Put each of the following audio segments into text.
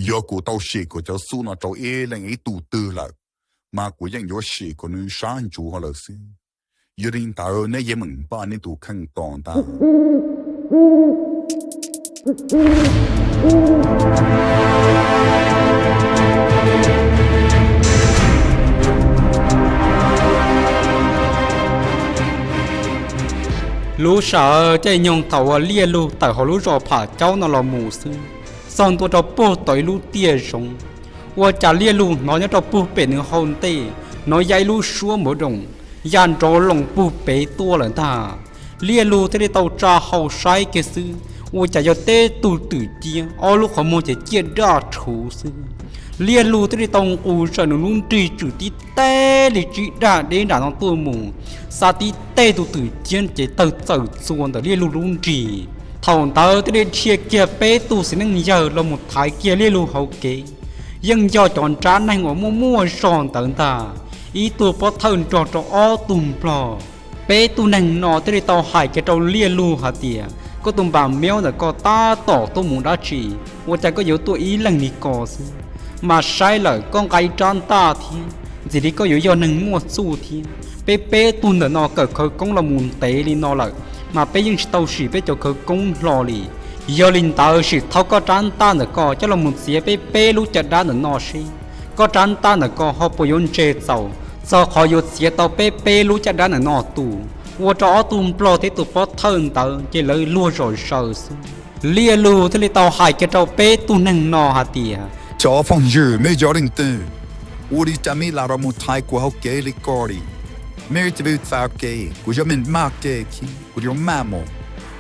Yog kuv tau sim kuv cov xub no rau ib leeg ib tug twg lawm, mas kuv yeej yuav sim kuv nws sab ntsuav lawm xwb. Yog li ntawd neb yeej meem npaj neb tus kheej tos ntag. Lub sij hawm caij nyoog thaum uas Liaj Lug tawm hauv lub zos Pham Caub no los mus xwb, txog ntua rau puag tom ib lub tiaj zoov, ua cas Liaj Lug hnov nyob rau puag pem nws hau ntej hnov ya ib lub suab npawv doom ya nrov loos puag pem tuaj lawm ntag. Liaj Lug thiaj li tau tsa hau saib kiag xwb, ua cas yog teb tug twm ciab, ob lub qhov muag ces ciaj daj rhuv xwb. Liaj Lug thiaj li tau nqus zawm nws lub nrig tswm tib teg li tsib dag deb nram no tuaj mus, xa tib teg tus twm ciab ces tawg txawm txua ntawm Liaj Lug lub nrig. Thaum ntawd thiaj li dhia kiag peb tug txiv neej yawg los mus thaiv kiag Liaj Lug hauv kev. Yeej yog cov nrab neeg uas muaj muaj zog ntawd ntag, ib tug pov thawj nrog rau ob tug nplog. Peb tug neeg no thiaj li tau hais kiag rau Liaj Lug hais tias, koj tus npam miaub ntawm ko tab tom tuaj mus dab tsi, ua cas koj yuav tuaj ib leeg li ko xwb? Mas saib lawm koj nqa ib rab ntaj thiab, ntxim li koj yuav yog neeg muaj txuj thiab. Peb peb tug ntawm no kawm khawv koob los mus ntev li no lawm, mas peb yeej tsis tau sim peb cov khawv koob hlo li. Yog li ntawd sim thau koj rab ntaj ntawm ko coj los mus txiav peb peb lub caj dab ntawm no seb koj rab ntaj ntawm ko ho puas yuav ntse txaus, txog qhov yuav txiav tau peb peb lub caj dab ntawm no tus. Ua rau ob tug nplog thiab tus pov thawj ntawd ces lawv luag zom zaws xwb. Liaj Lug thiaj li tau hais kiag rau peb tug neeg no hais tias, cov phooj ywg, mej yog leej twg? Ua li cas mej lam los mus thaiv kuv hauv kev li ko li? Mej cia li txav kev, kuv yog me maj kev thiab, kuv yuav maj mus,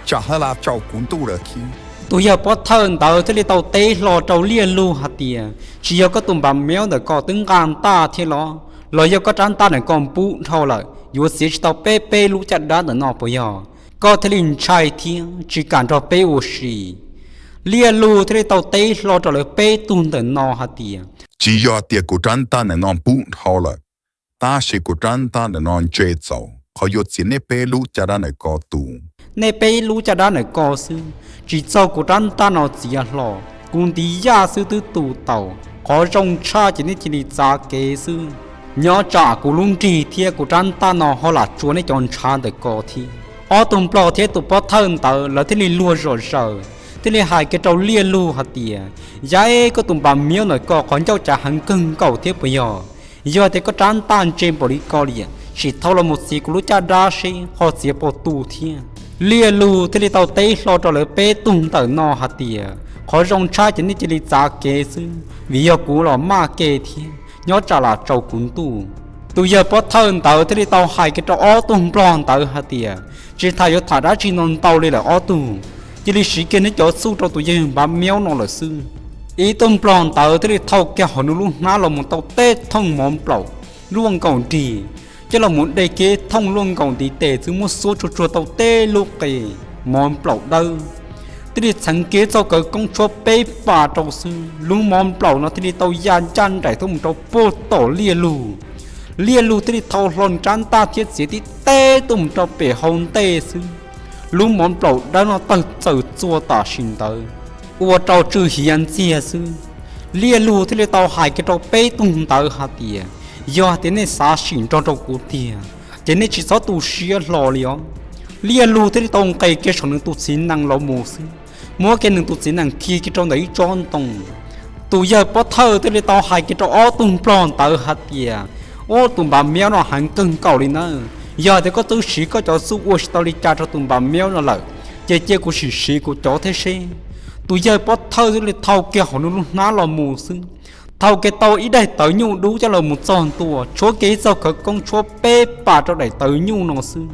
tsam hab lam tsaus kuv ntuj lawm thiab. Tus yawg pov thawj ntawd thiaj li tau teb hlo rau Liaj Lug hais tias, tsis yog koj tus npam miaub ntawm ko twb nqa ntaj thiab los, los yog koj rab ntaj ntawm ko npub dhau lawm yuav txiav tsis tau peb peb lub caj dab ntawm no puas yog? Koj thiaj li ntshai thiab tsis kam nrog peb ua si. Liaj Lug thiaj li tau teb hlo rau lawv peb tug ntawm no hais tias, tsis yog tias kuv rab ntaj ntawm no npub dhau lawm, tab sis kuv rab ntaj ntawm no ntse txaus qhov yuav txiav nej peb lub caj dab ntawm ko tus. Nej peb lub caj dab ntawm ko xwb, tsis txog kuv rab ntaj no txiav hlo, kuv ntiv yaj xwb twb tu tau. Qhov zoo tshaj ces nej cia li txav kev xwb, nyob tsam kuv lub nrig thiab kuv rab ntaj no ho lam tsuas nej cov ntshav ntawm ko thiab. Ob tug nplog thiab tus pov thawj ntawd lawv thiaj li luag zom zaws, thiaj li hais kiag rau Liaj Lug hais tias, yab, koj tus npam miaub ntawm ko qhov ncauj cas heev kawg nkaus thiab puas yog? Yog tias koj rab ntaj ntse npaum li ko li, sim thau los mus txiav kuv lub caj dab seb ho txiav puas tu thiab. Liaj Lug thiaj li tau teb hlo rau lawv peb tug ntawm no hais tias, qhov zoo tshaj ces nej cia li txav kev xwb, vim yog kuv los maj kev thiab, nyob tsam lam tsaus kuv ntuj. Tus yawg pov thawj ntawd thiaj li tau hais kiag rau ob tug nplog ntawd hais tias, tsis tham yuav tham dab tsi no ntau li lawm ob tug, cia li siv kiag neb cov txuj rau tus yawg npam miaub no lawm xwb. Ib tug nplog ntawd thiaj li thau kiag hauv nws lub hnab los mus tau tej thooj mov nplaum luaj nkaus nrig, coj los mus de kiag thooj luaj nkaus ntiv tes xwb muab xuab tsuag tsuag tau tej lub qe mov nplaum dawb. Thiaj li txheev kiag txoj khawv koob tshuab peb pas rau xwb, lub mov nplaum no thiaj li tau ya ncaj nraim tuaj mus rau puag tom Liaj Lug. Liaj Lug thiaj li thau hlo nws rab ntaj thiab txiav tib teg tuaj mus rau pem hau ntej xwb, lub mov nplaum dawb no tawg txawm txua tam sim ntawd, ua rau tsw hiav ntxiag xwb. Liaj Lug thiaj li tau hais kiag rau peb tug ntawd hais tias, yog tias nej xav sim nrog rau kuv tiag, ces nej tsis txhob tu siab hlo li os. Liaj Lug thiaj li tau nqes kiag saum nws tus txiv nees los mus xwb, muab kiag nws tus txiv nees khi kiag rau ntawm ib tsob ntoo. Tus yawg pov thawj thiaj li tau hais kiag rau ob tug nplog ntawd hais tias, ub, tus npam miaub no heev kawg nkaus li nawb, yog tias koj twb siv koj cov txuj ua tsis tau li cas rau tus npam miaub no lawm, ces cia kuv sim siv kuv cov thiab seb. Tus yawg pov thawj thiaj li thau kiag hauv nws lub hnab los mus xwb, thau kiag tau ib daim tawv nyuj dub coj los mus txog ntua, tshuab kiag ib txoj khawv koob tshuab peb pas rau daim tawv nyuj no xwb,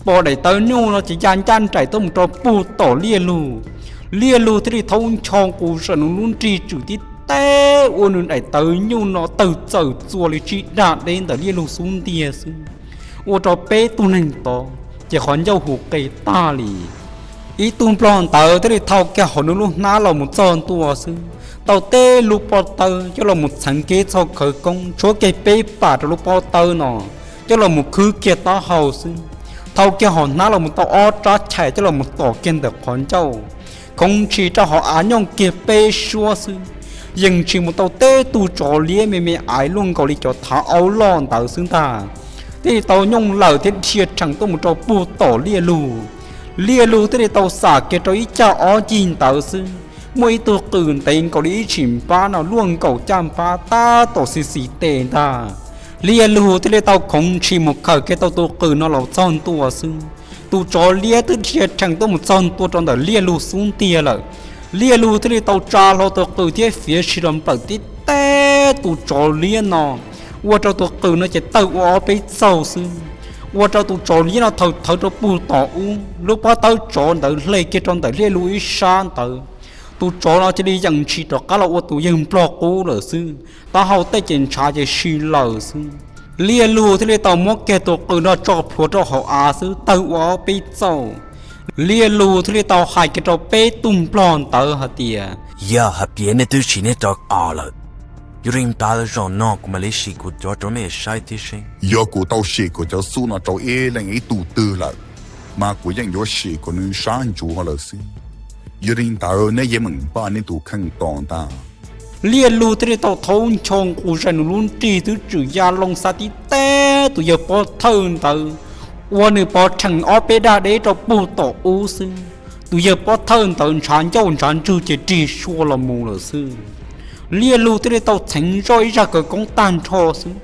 pom daim tawv nyuj no ces ya ncaj nraim tuaj mus rau puag tom Liaj Lug. Liaj Lug thiaj li thaub ncho nqus zawm nws lub nrig tswm tib teg ua nws daim tawv nyuj no tawg txawm txua li tsib dag deb ntawm Liaj Lug xub ntiag xwb, ua rau peb tug neeg tod ces qhov ncauj hu qe tag li. Ib tug nplog ntawd thiaj li thau kiag hauv nws lub hnab los mus txog ntua xwb, tau tej lub pob tawb coj los mus txheev kiag txoj khawv koob tshuab kiag peb pas rau lub pob tawb no, coj los mus khwb kiag taub hau xwb. Thau kiag hauv hnab los mus tau ob rab chais coj los mus tom kiag ntawm qhov ncauj, khoov ntshis rau hauv av nyooj kiag peb suab xwb. yeej tshis mus tau teb tug tsov liab me me aiv luaj nkaus li cov thav aub loj ntawd xwb ntag. Thiaj li tau nyooj lawm thiab dhia rhees tuaj mus rau puag tom Liaj Lug. Liaj Lug thiaj li tau xam kiag rau ib cag ob cig ntawd xwb, muaj ib tug qws ntev nkaus li ib tshim npab no luaj nkaus caj npab tab tom xis xis tes ntag. Liaj Lug thiaj li tau khoov ntshis mus khawm kiag tau tus qws no los txog ntua xwb, tus tsov liab twb dhia rhees tuaj mus txog ntua rau ntawm Liaj Lug xub ntiag lawm. Liaj Lug thiaj li tau tsa hlo tus qws thiab fiav si los nplawm tib teb tus tsov liab no, ua rau tus qws no ces tawg ua ob peb txaug xwb, ua rau tus tsov liab no thawv thawv rau puag tom ub, lub pob tawb tsov ntawd hle kiag rau ntawm Liaj Lug ib sab ntawd. Tus tsov no cia li yeej ntshis rov qab los ua tus yawg nplog qub lawm xwb, taub hau tej ces ntshav ces si laws xwb. Liaj Lug thiaj li tau muab kiag tus qws no tso plhuav rau hauv av xwb tawg ua ob peb txaug. Liaj Lug thiaj li tau hais kiag rau peb tug nplog ntawd hais tias, Yog hais tias nej twb sim nej rov qab lawm, yog li ntawd zaum no kuv mam li sim kuv cov rau nej saib thiab seb. Yog kuv tau sim kuv cov xub no rau ib leeg ib tug twg lawm, mas kuv yeej yuav sim kuv nws sab ntsuav lawm xwb. Yog li ntawd nej yeej meem npaj nej tus kheej tos ntag. Liaj Lug thiaj li tau thaub ncho nqus zais nws lub nrig twb tswm ya loo xa tib teb tus yawg pob thawj ntawd, ua nws pov rhees ob peb daj deb rau puag tom ub xwb. Tus yawg pob thawj ntawd ntshav ncauj ntshav ntswg ces rig sua los mus lawm xwb. Liaj Lug thiaj li tau txheev zoj ib zaj kawg koob tag nrho xwb,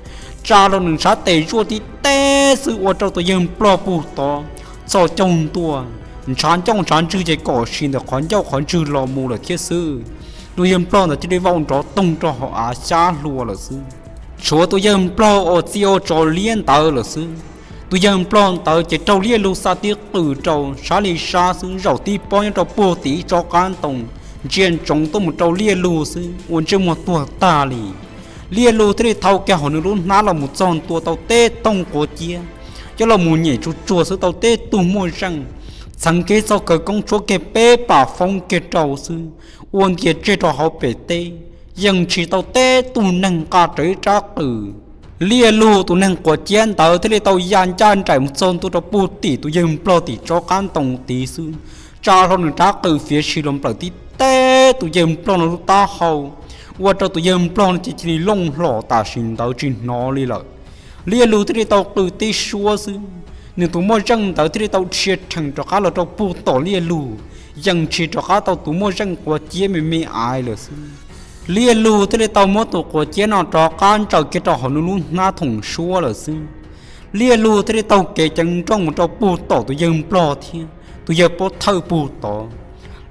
tsa rau nws ntshav tes zuaj tib teb xwb ua rau tus yawg nplog puag tod txhos caug ntua, ntshav ncauj ntshav ntswg ces kom si ntawm qhov ncauj qhov ntswg los mus lawm thiab xwb. Tus yawg nplog ntawd cia li vau nrov toog rau hauv av xyab hlua lawm xwb. Tshuav tus yawg nplog uas txia ua tsov liab ntawd lawm xwb. Tus yawg nplog ntawd ces raug Liaj Lug xa tib qws rau sab li sab xwb, zaum tib pob nyob rau puag tim ib tsob qab ntoo, ntsia ntsoov tuaj mus rau Liaj Lug xwb ua ntsej muag tuag tag li. Liaj Lug thiaj li thau kiag hauv nws lub hnab los mus txog ntua tau teb toog quav ciab, coj los mus nyem tsuag tsuag xwb tau teb tug muaj zeej, txheev kiag txoj kawg koob tshuab kiag peb pam foob kiag rau xwb, ua ntias tseg rau hauv pem teb, yeej tshis tau teb tug neeg nqa rawv ib rab qws. Liaj Lug tus neeg quav ciab ntawd thiaj li tau ya ncaj nraim mus txog ntua rau puag tim tus yawg nplog tim tsob qab ntoo tid xwb, tsa hlo nws rab qws fiav si los nplawm tib teb tus yawg nplog no lub taub hau, ua rau tus yawg nplog no ces cia li looj hlo tam sim ntawd tsis hnov li lawm. Liaj Lug thiaj li tau qw tib suab xwb, nws tus muaj zeej ntawd thiaj li tau dhia rhees rov qab los rau puag tom Liaj Lug, yeej tshis rov qab tau tus muaj zeej quav ciab me me aiv lawm xwb. Liaj Lug thiaj li tau muab tus quav ciab no rov qab ntsaws kiag rau hauv nws lub hnab thoom suab lawm xwb. Liaj Lug thiaj li taug kev ceev nrooj mus rau puag tom tus yawg nplog thiab tus yawg pob thawj puag tod.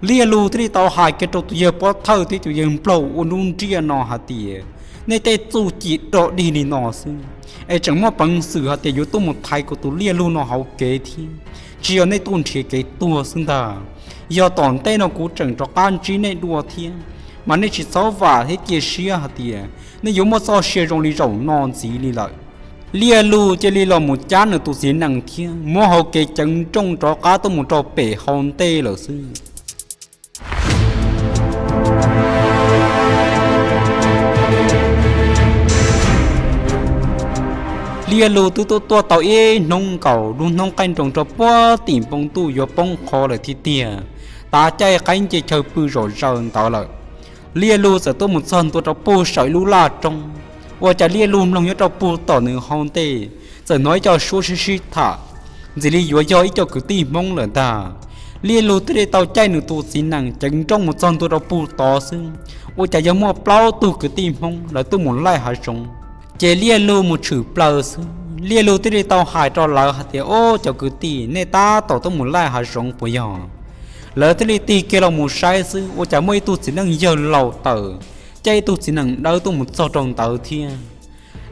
Liaj Lug thiaj li tau hais kiag rau tus yawg pob thawj thiab tus yawg nplog ua nruab nriaj no hais tias, nej tej txuj ci dog dig li no xwb, es tseem muaj peev xwm hais tias yuav tuaj mus thaiv kuv tus Liaj Lug no hauv kev thiab, tsis yog nej tuaj nrhiav kev tuag xwb ntag. Yog tom ntej no kuv tseem rov qab ntsib nej dua thiab, mas nej tsis txhob vam thiab cia siab hais tias nej yuav muaj txoj sia zoo li zaum no ntxiv li lawm. Liaj Lug cia li los mus cab nws tus txiv nees thiab muab hauv kev ceev nrooj rov qab tuaj mus rau pem hau ntej lawm xwb. Liaj Lug twb tuaj tuaj tau ib hnub nkaus, lub hnub qaij nroos rau puag tim npoo ntuj yuav poob qho lawm thiab tiag, tav caij qaib nce chaw pw zom zaws ntawd lawm. Liaj Lug txawm tuaj mus txog ntua rau puag saum ib lub laj roob, ua cas Liaj Lug mloog nyob rau puag tom nws hau ntej txawm hnov ib co suab sib sib tham, ntxim li yuav yog ib co kwv tij Hmoob lawm ntag. Liaj Lug thiaj li tau caij nws tus txiv nees ceev nrooj mus txog ntua rau puag tod xwb, ua cas yog muaj plaub tug kwv tij Hmoob lawv tuaj mus laij hav zoov. Ces Liaj Lug mus tshwm plaws xwb, Liaj Lug thiaj li tau hais rau lawv hais tias, Ob, cov kwv tij, nej tab tom tuaj mus laij hav zoov puas yog? Lawv thiaj li tig kiag los mus saib xwb, ua cas muaj ib tug txiv neej yawg laus taws, caij ib tug txiv nees dawb tuaj mus txog rau ntawd thiab.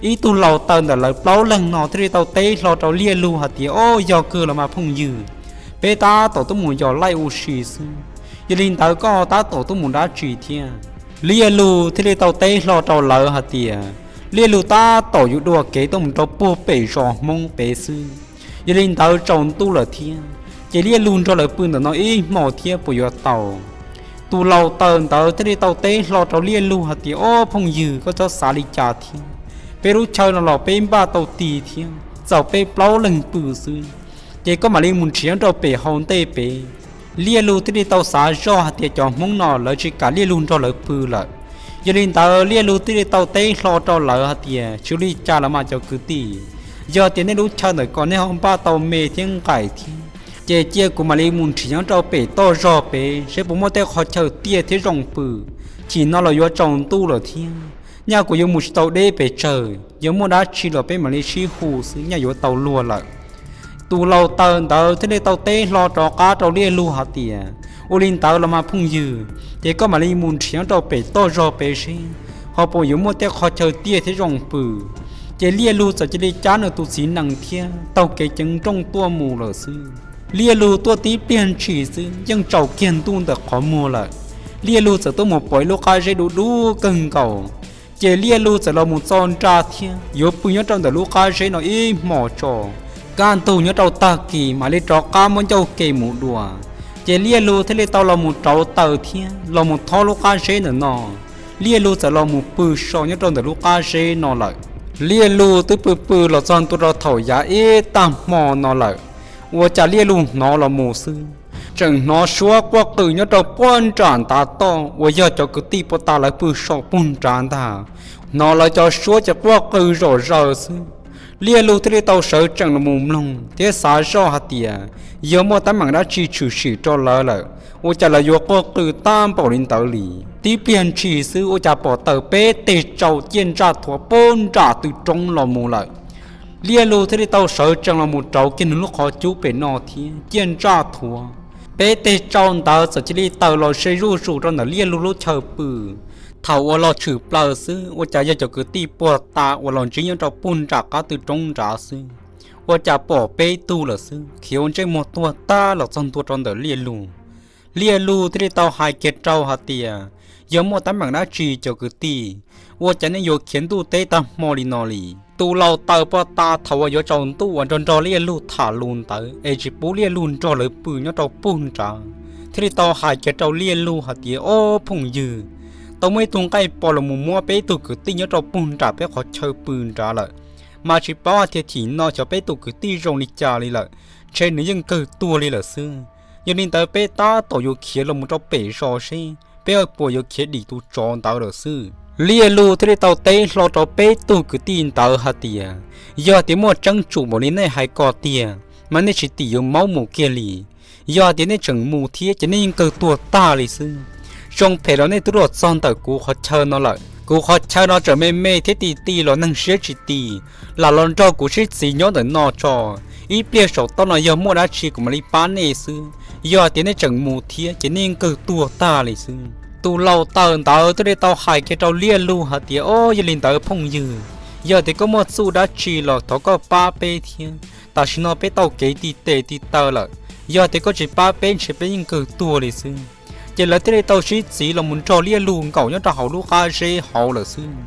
Ib tug laus taws ntawm lawv plaub leeg no thiaj li tau teb hlo rau Liaj Lug hais tias, Ob, yog kawg los mas phooj ywg, peb tab tom tuaj mus yos laij ua si xwb, yog li ntawd koj tab tom tuaj mus dab tsi thiab? Liaj Lug thiaj li tau teb hlo rau lawv hais tias, Liaj Lug tab tom yuav dua kev tuaj mus rau puag pem zos Hmoob pem xwb, yog li ntawd tsaus ntuj lawm thiab, ces Liaj Lug nrog lawv pw ntawm no ib hmos thiab puas yuav tau? Tus laus taws ntawd thiaj li tau teb hlo rau Liaj Lug hais tias, Ob, phooj ywg, koj txhob xav li cas thiab, peb lub chaw no los peb npaj tau tig thiab, txaus peb plaub leeg pw xwb, ces koj mam li mus nrhiav rau pem hau ntej pem. Liaj Lug thiaj li tau xav zoj hais tias cov Hmoob no lawv tsis kam Liaj Lug nrog lawv pw lawm, Yog li ntawd Liaj Lug thiaj li tau teb hlo rau lawv hais tias, Tsis ua li cas los mas cov kwv tij, yog tias nej lub chaw ntawm ko nej ho npaj tau me thiab nqaim thiab, ces cia kuv mam li mus nrhiav nyob rau pem toj zog pem seb puas muaj tej qhov chaw tiaj thiab zoo pw. Chim no los yuav tsaus ntuj lawm thiab, nyaj kuv yuav mus tsis tau deb pes tsawg, yog muaj dab tsi los peb mam li sib hu xwb, nyaj yuav tau luag lawm. Tus laus taws ntawd thiaj li tau teb hlo rov qab rau Liaj Lug hais tias, Ua li ntawd los mas phooj ywg, ces koj mam li mus nrhiav nyob rau pem toj zog pem seb ho puas yuav muaj tej qhov chaw tiaj thiab zoo pw. Ces Liaj Lug txawm cia li cab nws tus txiv nees thiab taug kev ceev nrooj tuaj mus lawm xwb. Liaj Lug tuaj tib pliag ntshis xwb yeej tsaus kiag ntuj ntawm qhov muag lawm. Liaj Lug txawm tuaj mus pom ib lub qab zeb dub dub kawg nkaus, ces Liaj Lug txawm los mus txo nra thiab yuav pw nyob rau ntawm lub qab zeb no ib hmos tso. Kaj ntug nyob rau tag kis mam li rov qab muab ncauj ke mus dua, ces Liaj Lug thiaj li tau los mus rauv taws thiab los mus thob lub qab zeb ntawm no. Liaj Lug txawm los mus pw so nyob rau ntawm lub qab zeb no lawm. Liaj Lug twb pw pw los txog ntua rau thaum yav ib tag hmo no lawm, ua cas Liaj Lug hnov los mus xwb, tseem hnov suab quaj qw nyob rau puag nram ntav toj uas yog cov kwv tij puag ta lawv pw so puag nrad ntag. Hnov lawv cov suab ces quaj qw zom zaws xwb. Liaj Lug thiaj li tau sawv tsees los mus mloog thiab xav zoj hais tias, Yog muaj teeb meem dab tsi tshwm sim rau lawv lawm, ua cas lawv yuav quaj qw tag npaum li ntawd li? Tib pliag ntshis xwb ua cas pom taws peb teg tsau ciaj ntsaj thuav puag nram tw roob los mus lawm. Liaj Lug thiaj li tau sawv tsees los mus rauv kiag nws lub qhov cub pem no thiab ciaj ntsaj thuav. Peb teg tsau ntawd txawm cia li taws los ze zuj zus rau ntawm Liaj Lug lub chaw pw. Thaum uas los tshwm plaws xwb ua cas yog cov kwv tij puag ta uas los ntsib nyob rau puag nram qab tw roob nrad xwb, ua cas pom peb tug lawm xwb khiav ua ntsej muag tuag tag los txog ntua rau ntawm Liaj Lug. Liaj Lug thiaj li tau hais kiag rau hais tias, Yog muaj teeb meem dab tsi cov kwv tij, ua cas nej yuav khiav ntuj teb tag hmo li no li? Tus laus taws puag ta thaum uas yuav tsaus ntuj uas nrog nrog Liaj Lug tham lus ntawd es tsis pub Liaj Lug nrog lawv pw nyob rau puag nrad, thiaj li tau hais kiag rau Liaj Lug hais tias, Ob phooj ywg, tau muaj ib tug nqaij pos los mus muab peb tug kwv tij nyob rau puag nram peb qhov chaw pw nrad lawm, mas tsis paub hais tias thim no xyov peb tug kwv tij zoo li cas li lawm, ntshe nws yeej kawg tuag li lawm xwb. Yog li ntawd peb tab tom yuav khiav los mus rau pem zos seb peb puas yuav khiav dim tus tsov ntawd lawm xwb. Liaj Lug thiaj li tau teb hlo rau peb tug kwv tij ntawd hais tias, Yog tias muaj tseeb tsum npaum li nej hais ko tiag, mas nej tsis tim yuav maub mus kiag li. Yog tias nej tseem mus thiab ces nej yeej kawg tuag tag li xwb. Zoo phem los nej twb los txog ntawm kuv qhov chaw no lawm. Kuv qhov chaw no tseem me me thiab ti ti los neeg siab tsis ti, lam los nrog kuv sib txiv nyob ntawm no tso. Ib pliag saum toj no yog muaj dab tsi kuv mam li pab nej xwb. Yog tias nej tseem mus thiab ces nej yeej kawg tuag tag li xwb. Tus laus taws ntawd thiaj li tau hais kiag rau Liaj Lug hais tias, Ob, yog li ntawd phooj ywg, yog tias koj muaj txuj dab tsi los thov koj pab peb thiab. Tam sim no peb tau kev ti tes ti taw lawm, yog tias koj tsis pab peb ntshe peb yeej kawg tuag li xwb. Ces lawv thiaj li tau sib txiv los mus nrog Liaj Lug nkaum nyob rau hauv lub qab zeb hauv lawm xwb.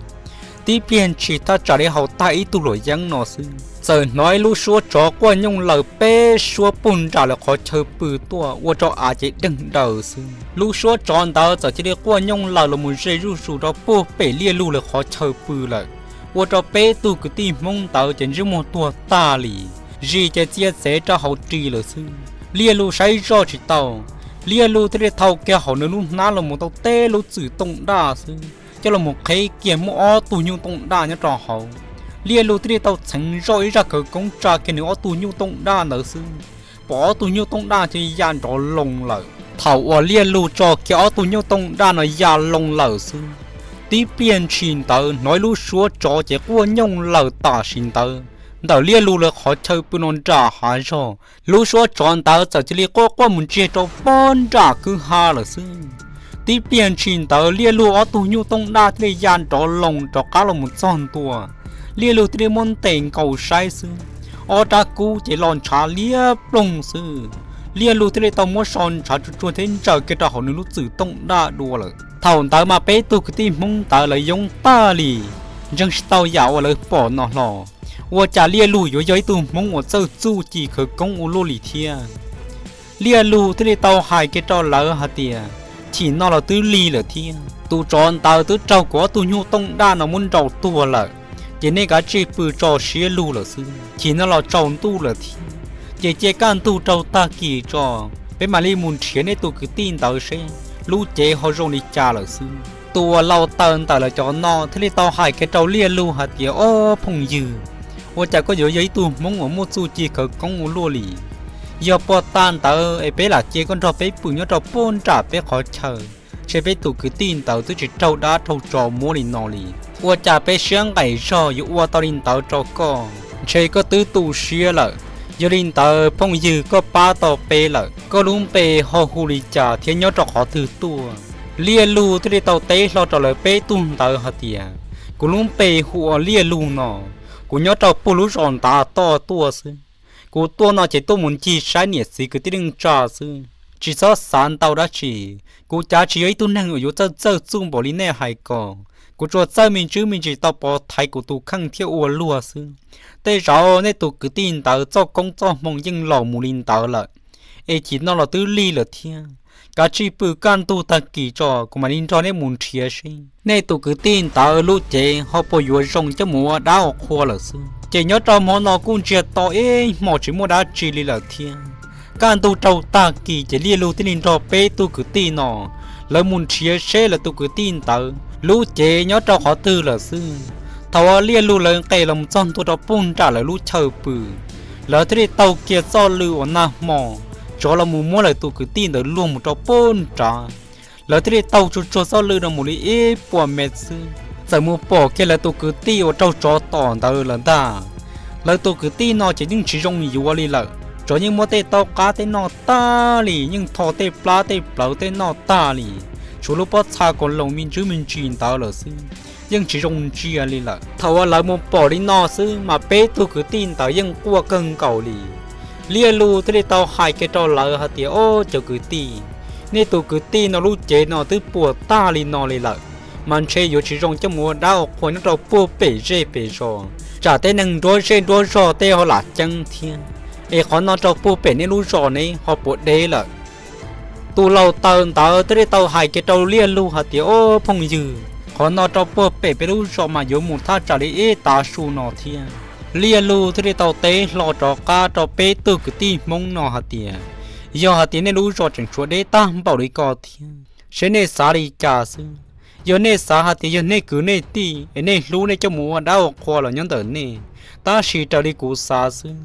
Tib pliag ntshis thaj tsam li haus tag ib tug luam yeeb no xwb, txawm hnov ib lub suab tsov quaj nyooj laws peb suab puag nram lawv qhov chaw pw tuaj ua rau av ces deeg daws xwb. Lub suab tsov ntawd txawm cia li quaj nyooj laws los mus ze zuj zus rau puag pem Liaj Lug lawv qhov chaw pw lawm, ua rau peb tug kwv tij Hmoob ntawd ces ntsej muag tuag tag li, zis ces txia txev rau hauv ris lawm xwb. Liaj Lug saib zoj tsis tau, Liaj Lug thiaj li thau kiag hauv nws lub hnab los mus tau teb lub txwm tooj daj xwb, coj los mus qheb kiag muaj ob tug nyuj tooj daj nyob rau hauv. Liaj Lug thiaj li tau txheev zoj ib zaj khawv koob tsa kiag nws ob tug nyuj tooj daj ntawd xwb, pom ob tug nyuj tooj daj cia li ya nrov loo lawm. Thaum uas Liaj Lug tso kiag ob tug nyuj tooj daj no ya loo lawm xwb, tib pliag ntshis ntawd hnov ib lub suab tsov ces quaj nyooj laws tam sim ntawd ntawm Liaj Lug lawv qhov chaw pw no nram hav zog. Lub suab tsov ntawd txawm cia li quaj quaj mus ntsiag rau puag nram kwj ha lawm xwb. Tib pliag ntshis ntawd Liaj Lug ob tug nyuj tooj daj thiaj li ya nrov loo rov qab los mus txog ntua. Liaj Lug thiaj li muab ntes nkaus saib xwb, ob rab kub ces los ntshav liab ploog xwb. Liaj Lug thiaj li tau muab so ntshav tsuag tsuag thiab ntsaws kiag rau hauv nws lub txwm tooj daj dua lawm. Thaum ntawd mas peb tug kwv tij Hmoob ntawd lawv yoob tag li, ntseeg tsis tau yam uas lawv pom no hlo. Ua cas Liaj Lug yuav yog ib tug Hmoob uas txawj txuj ci khawv koob ua luaj li thiab? Liaj Lug thiaj li tau hais kiag rau lawv hais tias, Chim no los twb lig lawm thiab, tus tsov ntawd twb raug kuv ob tug nyuj tooj daj no muab nrau tuag lawm, ces nej kav tsij pw tso siab lug lawm xwb. Chim no los tsaus ntuj lawm thiab, ces cia kaj ntug raug tag kis tso, peb mam li mus nrhiav nej tus kwv tij ntawd seb lub cev ho zoo li cas lawm xwb. Tus uas laus taws ntawm lawv cov no thiaj li tau hais kiag rau Liaj Lug hais tias, Ob phooj ywg, ua cas koj yuav yog ib tug Hmoob uas muaj txuj ci khawv koob ua luaj li? Yog puag ta ntawd es peb lam cia koj nrog peb pw nyob rau puag nram peb qhov chaw, ntshe peb tus kwv tij ntawd twb tsis raug dab raug tsov muab li no li. Ua cas peb siab nqaim zog yuav ua tau li ntawd rau koj? Ntshe koj twb tu siab lawm. Yog li ntawd phooj ywg, koj pab tau peb lawm, koj lub npe ho hu li cas thiab nyob rau qhov twg tuaj? Liaj Lug thiaj li tau teb hlo rau lawv peb tug ntawd hais tias, Kuv lub npe hu ua Liaj Lug no, kuv nyob rau puag lub zos ntav toj tuaj xwb. Kuv tuaj no ces tuaj mus ncig saib niam txiv kwv tij neej tsa xwb, tsis txhob xav ntau dab tsi. Kuv cav tsis yog ib tug neeg uas yuav txawj txawj txuj npaum li nej hais ko. Kuv tsuas txawj me ntsis me ntsis tau pov thaiv kuv tus kheej thiab ua luag xwb. Tej zaum nej tus kwv tij ntawd txoj koob txoj hmoo yeej laus mus li ntawd lawm, es chim no los twb lig lawm thiab. Kav tsij pw, kaj ntug tag kis tso kuv mam li nrog nej mus nrhiav seb nej tus kwv tij ntawd lub cev ho puas yuav zoo coj mus ua dab ua qhua lawm xwb. Ces nyob rau hmo no kuj ntsiag to ib hmos tsis muaj dab tsi li lawm thiab. Kaj ntug rau tag kis ces Liaj Lug thiaj li nrog peb tug kwv tij no lawv mus nrhiav seb lawv tus kwv tij ntawd lub cev nyob rau qhov twg lawm xwb. Thaum uas Liaj Lug lawv nqes los txog ntua rau puag nram lawv lub chaw pw, lawv thiaj li taug kiag txoj lw uas nag hmo tsov los mus muab lawv tus kwv tij ntawd luag mus rau puag nrad. Lawv thiaj li taug tsuag tsuag txoj lw no mus li ib puas mev xwb, txawm mus pom kiag lawv tus kwv tij uas raug tsov tom ntawd lawm ntag. Lawv tus kwv tij no ces yeej tsis zoo yuav li lawm, tsov yeej muab tej taub qab tej noj tag li, yeej tho tej plab tej plawv tej noj tag li, tshuav lub pob txha kaus loos me ntsis me ntsis ntawd lawm xwb, yeej tsis zoo ntsia li lawm. Thaum uas lawv mus pom li no xwb mas peb tug kwv tij ntawd yeej quaj kawg nkaus li. Liaj Lug thiaj li tau hais kiag rau lawv hais tias, Ob cov kwv tij, nej tus kwv tij no lub cev no twb puas tag li no li lawm, mas ntshe yuav tsis zoo coj mus ua dab ua qhua nyob rau puag pem zej pem zos, tsam tej neeg nruab zej nruab zog tej ho lam ceeb thiab. Es qhov no rau puag pem nej lub zos ne ho puas deb lawm? Tus laus taws ntawd thiaj li tau hais kiag rau Liaj Lug hais tias, Ob phooj ywg, qhov no rau puag pem peb lub zos mas yuav mus thaj tsam li ib tav su no thiab. Liaj Lug thiaj li tau teb hlo rov qab rau peb tug kwv tij Hmoob no hais tias, Yog hais tias nej lub zos tseem tshuav deb tag npaum li ko thiab, seb nej xav li cas xwb. Yog nej xav hais tias yog nej kwv nej tij es nej hlub nej coj mus ua dab ua qhua los nyob ntawm nej, tab sis raws li kuv xav xwb,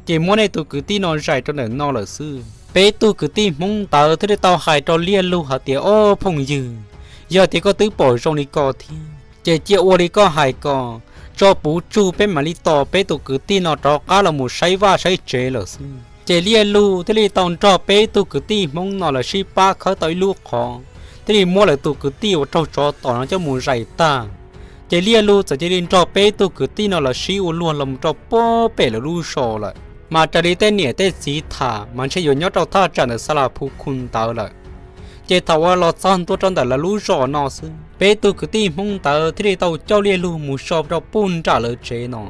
ces muab nej tus kwv tij no zais rau ntawm no lawm xwb. Peb tug kwv tij Hmoob ntawd thiaj li tau hais rau Liaj Lug hais tias, Ob phooj ywg, yog tias koj twb pom zoo li ko thiab ces cia ua li koj hais ko, tso puv tsug peb mam li tos peb tus kwv tij no rov qab los mus saib vaj saib tsev lawm xwb. Ces Liaj Lug thiaj li tau nrog peb tug kwv tij Hmoob no lawv sib pab khawb tau ib lub qhov, thiaj li muab lawv tus kwv tij uas raug tsov tom no coj mus zais tag. Ces Liaj Lug txawm cia li nrog peb tug kwv tij no lawv sib ua luag los mus rau puag pem lawv lub zos lawm. Mas raws li tej niam tej txiv tham mas ntshe yuav nyob rau thaj tsam ntawm Xa Las Phu Khu ntawd lawm. Ces thaum uas los txog ntua rau ntawm lawv lub zos no xwb, peb tug kwv tij Hmoob ntawd thiaj li tau coj Liaj Lug mus so rau puag nram lawv tsev no.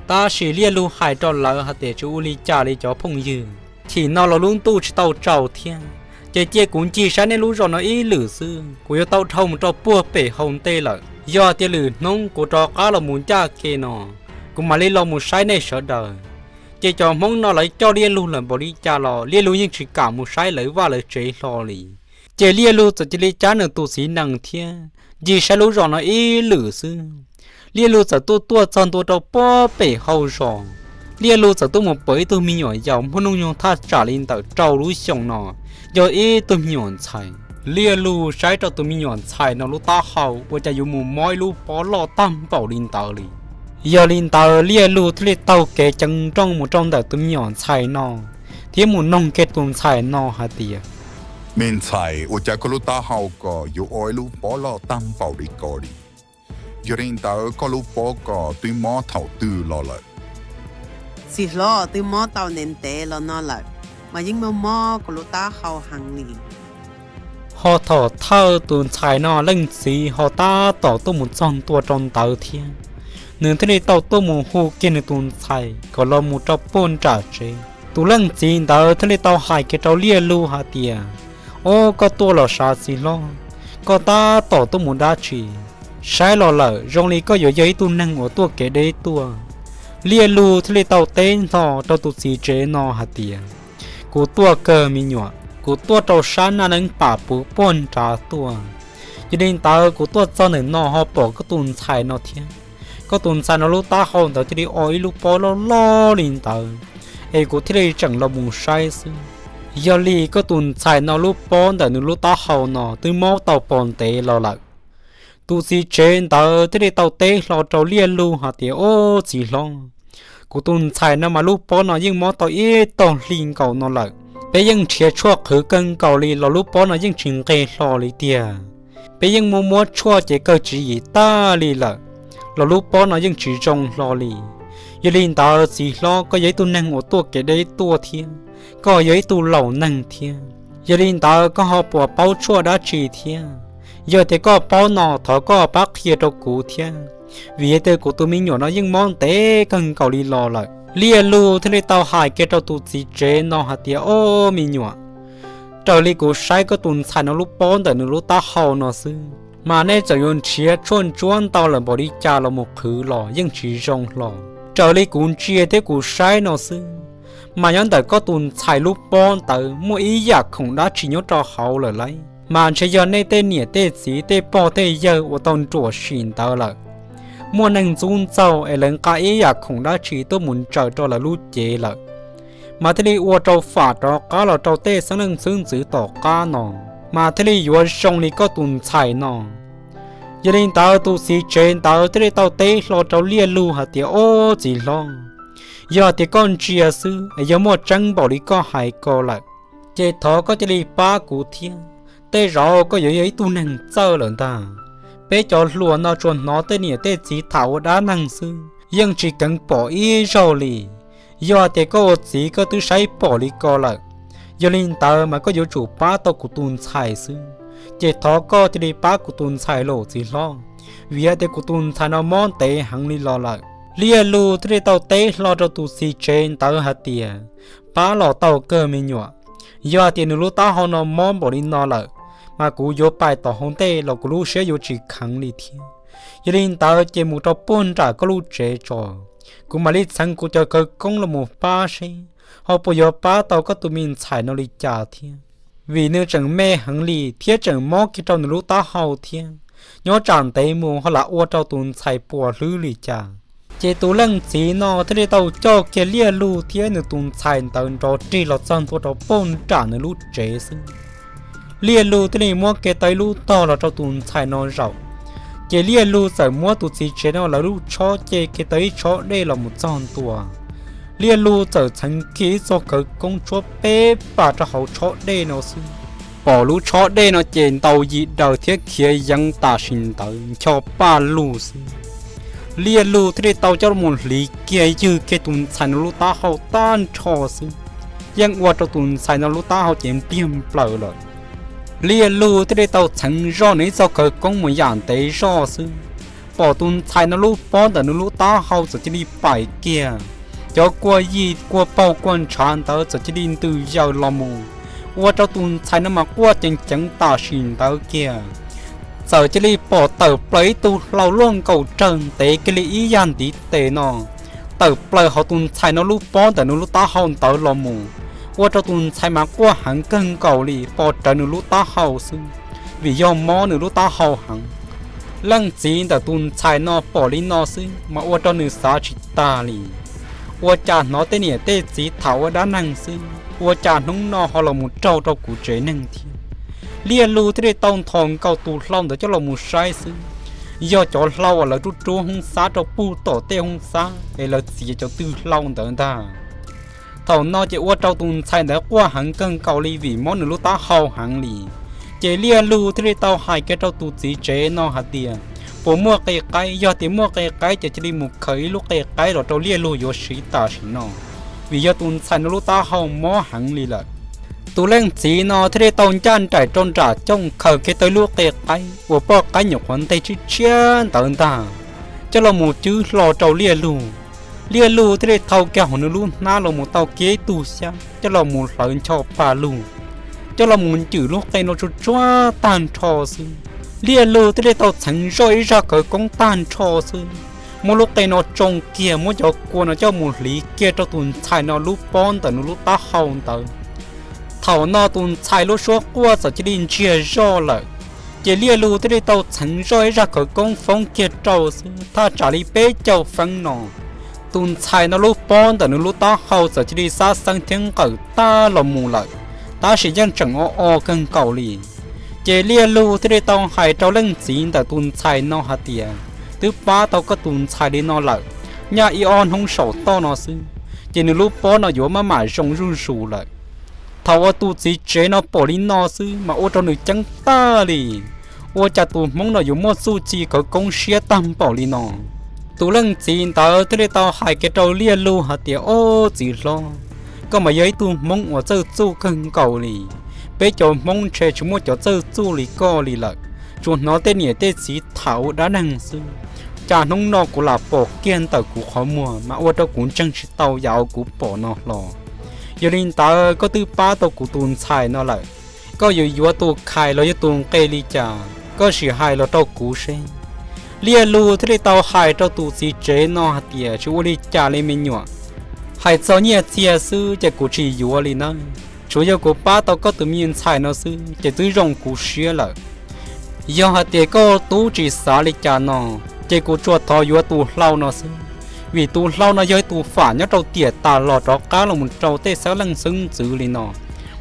Tab sis Liaj Lug hais rau lawv hais tias, Tsis ua li cas li cov phooj ywg, chim no los lub ntuj tsis tau tsaus thiab, ces cia kuv ncig saib nej lub zos no ib lwm xwb, kuv yuav tau dhau mus rau puag pem hauv ntej lawm. Yog tias lwm hnub kuv rov qab los mus ncaj ke no, kuv mam li los mus saib nej sawv daws. Ces cov Hmoob no lawv coj Liaj Lug lawm npaum li cas los Liaj Lug yeej tsis kam mus saib lawv vaj lawv tsev hlo li. Ces Liaj Lug txawm cia li cab nws tus txiv nees thiab ncig saib lub zos no ib lwm xwb. Liaj Lug txawm tuaj tuaj txog ntua rau puag pem hauv zos. Liaj Lug txawm tuaj mus pom ib tug me nyuam yaus muaj hnub nyoog thaj tsam li ntawm rau lub xyoos no, yog ib tug me nyuam ntxhais. Liaj Lug saib rau tus me nyuam ntxhais no lub taub hau ua cas yuav mus mob ib lub pob loj tag npaum li ntawd li. Yog li ntawd Liaj Lug thiaj li taug kev ceev nrooj mus rau ntawm tus me nyuam ntxhais no, thiab mus noog kiag tus ntxhais no hais tias, Me ntxhais, ua cas koj lub taub hau ko yuav ua ib lub pob loj tag npaum li ko li? Yog li ntawd koj lub pob ko twb mob thaum twg los lawm? Txiv hlob, twb mob tau ntev ntev los no lawm, mas yeej mob mob kuv lub taub hau heev li. Ho thaum thawj tus ntxhais no leej txiv ho tab tom tuaj mus txog ntua rau ntawd thiab, nws thiaj li tau tuaj mus hu kiag nws tus ntxhais kom los mus rau puag nram tsev. Tus leej txiv ntawd thiaj li tau hais kiag rau Liaj Lug hais tias, Ob, koj tuaj los sav txiv hlob, koj tab tom tuaj mus dab tsi? Saib los lawm zoo li koj yuav yog ib tug neeg uas tuaj kev deb tuaj. Liaj Lug thiaj li tau teb hlo rau tus txiv tsev no hais tias, Kuv tuaj kawg me nyuam, kuv tuaj rau sab Naj Neeb Pam Puv puag nrad tuaj. Yog li ntawd kuv tuaj txog ntawm no ho pom koj tus ntxhais no thiab. Koj tus ntxhais no lub taub hau ntawd cia li o ib lub pob loj loj li ntawd, es kuv thiaj li tseem los mus saib xwb. Yog li koj tus ntxhais no lub pob ntawm nws lub taub hau no twb mob tau pom ntev los lawm. Tus txiv tsev ntawd thiaj li tau teb hlo rau Liaj Lug hais tias, Ob, txiv hlob, kuv tus ntxhais no mas lub pob no yeej mob tau ib tog hli nkaus no lawm. Peb yeej nrhiav tshuaj qhwv kawg nkaus li los lub pob no yeej tsis nqes hlo li tiag. Peb yeej muab muab tshuaj ces kawg tswv yim tag li lawm, los lub pob no yeej tsis zoo hlo li. Yog li ntawd txiv hlob, koj yog ib tug neeg uas tuaj kev deb tuaj thiab, koj yog ib tug laus neeg thiab, yog li ntawd koj ho puas paub tshuaj dab tsi thiab? Yog tias koj paub no thov koj pab qhia rau kuv thiab, vim tias kuv tus me nyuam no yeej mob ntev kawg nkaus li los lawm. Liaj Lug thiaj li tau hais kiag rau tus txiv tsev no hais tias, Ob, me nyuam, raws li kuv saib koj tus ntxhais no lub pob ntawm nws lub taub hau no xwb, mas nej txawm yuav nrhiav tshuaj ntsuab ntau lawm npaum li cas los mus qhwv los yeej tsis zoo hlo. Raws li kuv ntsia thiab kuv saib no xwb, mas nyob ntawm koj tus ntxhais lub pob ntawd muaj ib yam khoom dab tsi nyob rau hauv lawm lauj. Mas ntshe yog nej tej niam tej txiv tej pog tej yawg uas tau nruam sim ntawd lawm, muaj neeg ntxub ntxaug es lawv nqa ib yam khoom dab tsi tuaj mus ntsaws rau lawv lub cev lawm, mas thiaj li ua rau fam rov qab los rau tej xeeb leej xwb ntxwv tom qab no, mas thiaj li yuav zoo li koj tus ntxhais no. Yog li ntawd tus txiv tsev ntawd thiaj li tau teb hlo rau Liaj Lug hais tias, Ob, txiv hlob, yog tias koj ntsia xwb es yog muaj tseeb npaum li koj hais ko lawm, ces thov koj cia li pab kuv thiab. Tej zaum koj yuav yog ib tug neeg txawj lawm ntag. Peb cov hluas no tsuas hnov tej niam tej txiv tham ua dab neeg xwb, yeej tsis keev pom ib zaug li. Yog tias koj ua txiv koj twb saib pom li ko lawm, yog li ntawd mas koj yuav tsum pab tau kuv tus ntxhais xwb. Ces thov koj cia li pab kuv tus ntxhais los txiv hlob, vim hais tias kuv tus ntxhais no mob ntev heev li los lawm. Liaj Lug thiaj li tau teb hlo rau tus txiv tsev ntawd hais tias, Pab los tau kawg me nyuam. Yog hais tias nws lub taub hau no mob npaum li no lawm, mas kuv yuav pais tom hauv ntej los kuv lub siab yuav tsis kheev li thiab. Yog li ntawd ces mus rau puag nram koj lub tsev tso, kuv mam li txheev kuv cov khawv koob los mus pab seb ho puas yuav pab tau koj tus me ntxhais no li cas thiab, vim nws tseem me heev li thiab tseem mob kiag rau nws lub taub hau thiab. Nyob tsam ntev mus ho lam ua rau tus ntxhais puas hlwb li cas. Ces tus leej txiv no thiaj li tau coj kiag Liaj Lug thiab nws tus ntxhais ntawd nrov rig los txog ntua rau puag nram nws lub tsev xwb. Liaj Lug thiaj li muab kiag tau ib lub tog los rau tus ntxhais no zaum. Ces Liaj Lug txawm muab tus txiv tsev no lawv lub tshob ce kiag tau ib tshob dej los mus txog ntua. Liaj Lug txawm txheev kiag ib txoj khawv koob tshuab peb pas rau hauv tshob dej no xwb, pom lub tshob dej no ces ntaus yim daws thiab khiav yeev tam sim ntawd ncho paj lug xwb. Liaj Lug thiaj li tau coj los hliv kiag ywg kiag tus ntxhais no lub taub hau tag nrho xwb, yeej ua rau tus ntxhais no lub taub hau ces npliag nplaws lawm. Liaj Lug thiaj li tau txheev zoj nws ib txoj khawv koob mus yam ntev zoj xwb, pom tus ntxhais no lub pob ntawm nws lub taub hau txawm cia li paim kiag, cov kua yig kua paug kua ntshav ntawd txawm cia li ntws yaws los mus, ua rau tus ntxhais no mas quaj ceev ceev tam sim ntawd kiag. Txawm cia li pom tawm plaws ib tug hlau luaj nkaus rawg ntev kiag li ib yag ntiv tes no, tawm plaws hauv tus ntxhais no lub pob ntawm nws lub taub hau ntawd los mus, ua rau tus ntxhais mas quaj heev kawg nkaus li pom rawv nws lub taub hau xwb, vim yog mob nws lub taub hau heev. Leej txiv ntawm tus ntxhais no pom li no xwb mas ua rau nws xav tsis tag li. Ua cas hnov tej niam tej txiv tham ua dab neeg xwb, ua cas hnub no ho los mus raug rau kuv tsev neeg thiab? Liaj Lug thiaj li tau nthos nkaus tus hlau ntawd coj los mus saib xwb, yog cov hlau uas lawv rub rub hoob xab rau puag tom tej hoob xab es lawv txiav cov tw hlau ntawd ntag. Thaum no ces ua rau tus ntxhais ntawd quaj heev kawg nkaus li vim mob nws lub taub hau heev li. Ces Liaj Lug thiaj li tau hais kiag rau tus txiv tsev no hais tias, puas muaj qe qaib? Yog tias muaj qe qaib ces cia li mus khaws ib lub qe qaib los rau Liaj Lug yuav siv tam sim no, vim yog tus ntxhais no lub taub hau mob heev li lawm. Tus leej txiv no thiaj li tau ncaj nraim rau nram cooj khaws kiag tau ib lub qe qaib uas poj qaib nyuam qhuav nteg tshiab tshiab ntawd ntag, coj los mus cwb hlo rau Liaj Lug. Liaj Lug thiaj li thau kiag hauv nws lub hnab los mus tau kiag ib tug xyab coj los mus hlawv ncho paj lug, coj los mus ncwm lub qe no tsuag tsuag tag nrho xwb. Liaj Lug thiaj li tau txheev zoj ib zaj khawv koob tag nrho xwb, muab lub qe no tsoo kiag, muab cov kua no coj mus hliv kiag rau tus ntxhais no lub pob ntawm nws lub taub hau ntawd. Thaum no tus ntxhais lub suab quaj txawm cia li ntsiag zoj lawm. Ces Liaj Lug thiaj li tau txheev zoj ib zaj khawv koob foob kiag rau xwb, thaj tsam li peb caug feeb no, tus ntxhais no lub pob ntawm nws lub taub hau txawm cia li xab xeeb thiab nqawm tag los mus lawm, tab sis yeej tseem o o kawg nkaus li. Ces Liaj Lug thiaj li tau hais rau leej txiv ntawm tus ntxhais no hais tias, twb pab tau koj tus ntxhais li no lawm, nyaj ib ob hnub saum toj no xwb, ces nws lub pob no yuav maj mam zoo zuj zus lawm. Thaum uas tus txiv tsev no pom li no xwb mas ua rau nws ceeb tag li, ua cas tus hmoob no yuav muaj txuj ci khawv koob siab tag npaum li no. Tus leej txiv ntawd thiaj li tau hais kiag rau Liaj Lug hais tias, ob txiv hlob, koj mas yog ib tug hmoob uas txawj txuj kawg nkaus li. Peb cov hmoob ntshe tsis muaj cov txawj txuj li koj li lawm, tsuas hnov tej niam tej txiv tham ua dab neeg xwb. Cas hnub no kuv lam pom kiag ntawm kuv qhov muag mas ua rau kuv ntseeg tsis tau yam uas kuv pom no hlo. Yog li ntawd koj twb pab tau kuv tus ntxhais no lawm, koj yuav yuav tus khais los yog tus nqe li cas, koj sim hais los rau kuv seb. Liaj Lug thiaj li tau hais rau tus txiv tsev no hais tias, tsis ua li cas li me nyuam, hais txog nyiaj txiag xwb ces kuv tsis yuav li nawb, tsuas yog kuv pab tau koj tus me ntxhais no xwb ces twb zoo kuv siab lawm. Yog hais tias koj tub tsis xav li cas no, ces kuv tsuas thov yuav tus hlau no xwb, vim tus hlau no yog ib tus fam nyob rau tiam tas los rov qab los mus rau tej xeeb leej xeeb ntxwv li no,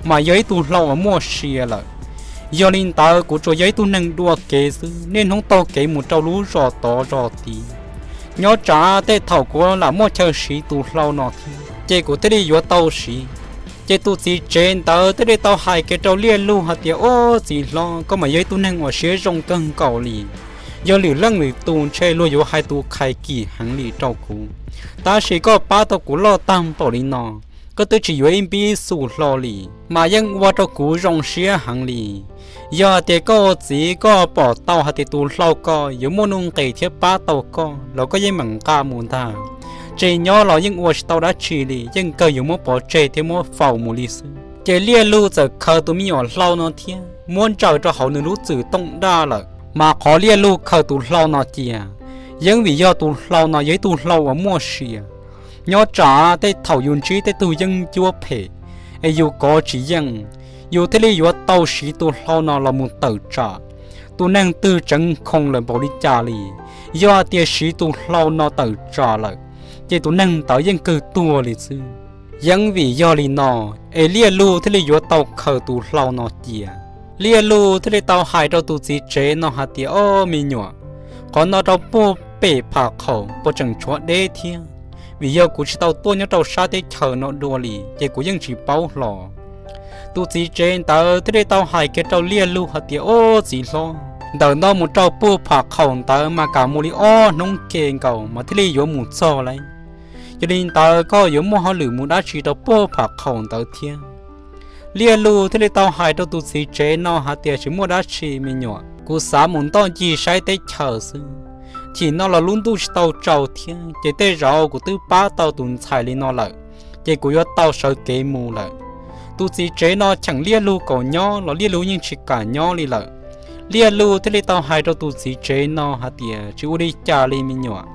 mas yog ib tug hlau uas muaj sia lawm. Yog li ntawd kuv tsuas yog ib tug neeg dua kev xwb, niaj hnub taug kev mus rau lub zos tod zos tid. Nyob tsam tej thaum kuv lam muaj chaw siv tus hlau no thiab ces kuv thiaj li yuav tau siv. Ces tus txiv tsev ntawd thiaj li tau hais kiag rau Liaj Lug hais tias, ob txiv hlob, koj mas yog ib tug neeg uas siab zoo kawg nkaus li. Yog lwm leej lwm tus ntshe luag yuav hais tus khais kim heev li rau kuv, tab sis koj pab tau kuv loj tag npaum li no, koj twb tsis yuav ib npib xus hlo li, mas yeej ua rau kuv zoo siab heev li. Yog hais tias koj ua txiv koj pom tau hais tias tus hlau ko yuav muaj nuj nqis thiab pab tau koj los koj yeej meem nqa mus ntag. Tseg nyob los yeej ua tsis tau dab tsi li, yeej kawg yuav muab pov tseg thiab muab faus mus li xwb. Ces Liaj Lug txawm khaws tus me nyuam hlau no thiab muab ntsaws rau hauv nws lub txwm tooj daj lawm, mas qhov Liaj Lug khaws tus hlau no cia, yeeb vim yog tus hlau no yog ib tug hlau uas muaj sia. Nyob tsam tej thaum yus ntsib tej tug yeeb ncuab phem es yus kov tsis yeej, yus thiaj li yuav tau siv tus hlau no los mus tawm tsam. Tus neeg twg tseev khoom lawm npaum li cas li, yog tias siv tus hlau no tawm tsam lawm, ces tus neeg ntawd yeej kawg tuag li xwb. Yeeb vim yog li no es Liaj Lug thiaj li yuav tau khaws tus hlau no cia. Liaj Lug thiaj li tau hais rau tus txiv tsev no hais tias, ob me nyuam, qhov no rau puag pem pham qhaum puas tseem tshuav deb thiab, vim yog kuv tsis tau tuaj nyob rau sab teb chaws no dua li ces kuv yeej tsis paub hlo. Tus txiv tsev ntawd thiaj li tau hais kiag rau Liaj Lug hais tias, ob txiv hlob, ntawm no mus rau puag pham qhaum ntawd mas kam mus li ob hnub ke nkaus mas thiaj li yuav mus txog lauj. Yog li ntawd koj yuav muaj hauj lwm mus dab tsi rau puag pham qhaum ntawd thiab? Liaj Lug thiaj li tau hais rau tus txiv tsev no hais tias, tsis muaj dab tsi me nyuam, kuv xav mus ntoj ncig saib teb chaws xwb. Chim no los lub ntuj tsis tau tsaus thiab ces tej zaum kuv twb pab tau tus ntxhais li no lawm, ces kuv yuav tau sawv kev mus lawm. Tus txiv tsev no cheem Liaj Lug kom nyob los Liaj Lug yeej tsis kam nyob li lawm. Liaj Lug thiaj li tau hais rau tus txiv tsev no hais tias, tsis ua li cas li me nyuam,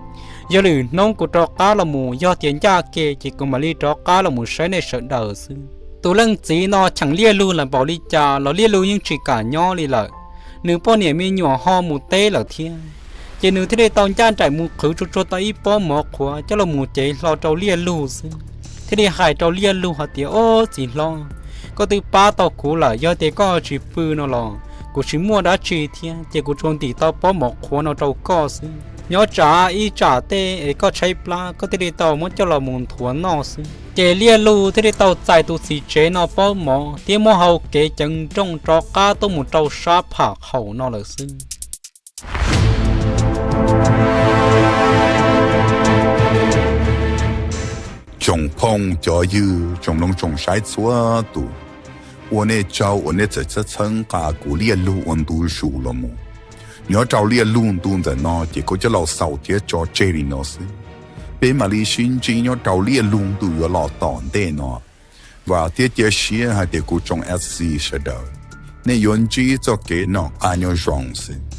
yog lwm hnub kuv rov qab los mus, yog tias ncaj ke ces kuv mam li rov qab los mus saib nej sawv daws xwb. Tus leej txiv no cheem Liaj Lug lawm npaum li cas los Liaj Lug yeej tsis kam nyob li lawm. Nws poj niam me nyuam ho mus teb lawm thiab, ces nws thiaj li tau ncaj nraim mus qhwv tsuag tsuag tau ib pob mov qhuav coj los mus cev hlo rau Liaj Lug xwb, thiaj li hais rau Liaj Lug hais tias, ob txiv hlob, koj twb pab tau kuv lawm, yog tias koj tsis pw no los kuv tsis muaj dab tsi thiab, ces kuv tsuas ntim tau pob mov qhuav no rau koj xwb. Nyob tsam ib tsam tej es koj tshaib plab koj thiaj li tau muab coj los mus nthuav noj xwb. Ces Liaj Lug thiaj li tau txais tus txiv tsev no pob mov thiab muab hau kev ceev nrooj rov qab tuaj mus rau sab pham qhaum no lawm xwb. Tsoom phooj cov ywg, tsoom mloog tsoom saib txhua tus, ua nej tsaug uas nej txawm txhawb nqa kuv Liaj Lug ua ntu zus los mus. Nyob rau Liaj Lug ntu ntawm no ces kuv coj los xaus thiab tso tseg li no xwb. Peb mam li sib ntsib nyob rau Liaj Lug ntu yuav los tom ntej no. Vam thiab cia siab hais tias kuv tsoom FC sawv daws, nej yuav ntsib txoj kev noj qab nyob zoo xwb.